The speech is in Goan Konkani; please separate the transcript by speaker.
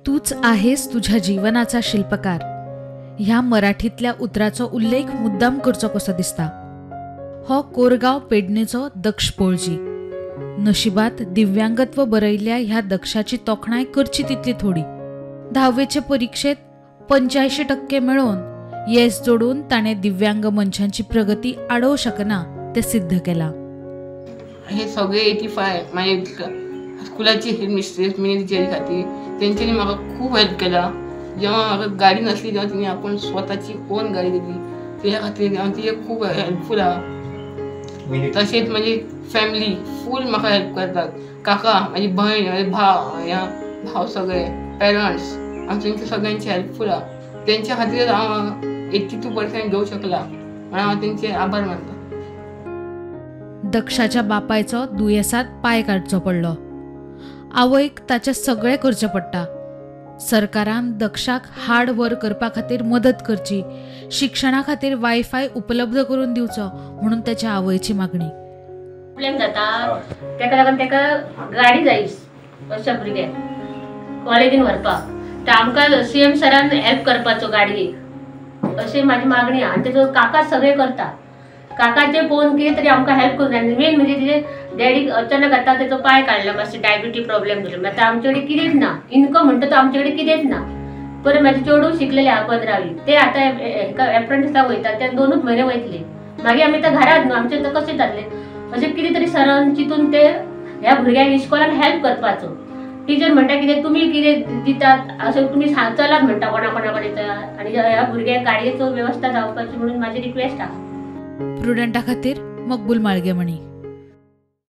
Speaker 1: तूच आहेस तुझ्या जीवनाचा शिल्पकार ह्या मराठीतल्या उतराचो उल्लेख मुद्दाम करचो कसो दिसता. हो कोरगांव पेडणेचो दक्ष पोळजी. नशिबात दिव्यांगत्व बरयल्ल्या ह्या दक्षाची तोखणाय करची तितली थोडी. धावेचे परिक्षेत 85% मेळोवन येस जोडून ताणें दिव्यांग मनशांची प्रगती आडोवं शकना तें सिद्ध केलां.
Speaker 2: हे सगळे 85 माझे स्कुलाची हेड मिस्ट्रेस मिनी टिचरी खातीर तेंच्यांनी म्हाका खूब हेल्प केला. जेव्हा म्हाका गाडी नासली तेव्हा तिने आपण स्वताची ओन गाडी दिली, तेच्या खातीर हांव तिचे खूब हेल्पफूल आहा. तशेंच म्हजी फॅमिली फूल म्हाका हेल्प करतात. काका, म्हाजी भयण, म्हाजे भाव, ह्या भाव सगळे पेरंट्स हांव तेंच्या सगळ्यांचे हेल्पफूल आहा. तेंच्या खातीर हांव 82% घेवंक शकला म्हणून हांव तेंचे आभार मानता.
Speaker 1: दक्षाच्या बापायचो दुयेंसात पांय काडचो पडलो. आवयक ताचें सगळें करचें पडटा. सरकारान दक्षाक हार्ड वर्क करपा खातीर मदत करची, शिक्षणा खातीर वायफाय उपलब्ध करून दिवचो म्हणून त्याच्या आवयची मागणी.
Speaker 3: प्रॉब्लेम जाता तेका लागून तेका गाडी जाय अशा भुरग्याक कॉलेजीन व्हरपाक, तर आमकां सीएम सरान हेल्प करपाचो गाडयेक अशी म्हाजी मागणी आहा. आनी तेजो काका सगळें करता, काकाचे पळोवन कितें तरी आमकां हेल्प करूंक जाय. मेन म्हणजे तिजे डॅडीक अचानक आतां तेचो पांय काडला, मातशें डायबिटी प्रॉब्लेम जालो. आतां आमचे कडेन कितेंच ना, इनकम म्हणटा तो आमचे कडेन कितेंच ना. परत म्हाजे चेडूं शिकलेलें आहा 15वी, ते आतां हेका एप्रेंटिसाक वयता, ते 2 म्हयने वयतले, मागीर आमी आतां घरांत न्हू, आमचें आतां कशें जातलें? अशें कितें तरी सरान चिंतून ते ह्या भुरग्यांक इस्कॉलान हेल्प करपाचो. टिचर म्हणटा कितें तुमी कितें दितात अशें तुमी चलात म्हणटा कोणा कोणा कडेन, आनी ह्या भुरग्यांक गाडयेचो वेवस्था जावपाची म्हणून म्हाजी रिक्वेस्ट आहा.
Speaker 1: प्रुडंटा खातीर मकबूल माळगेमणी.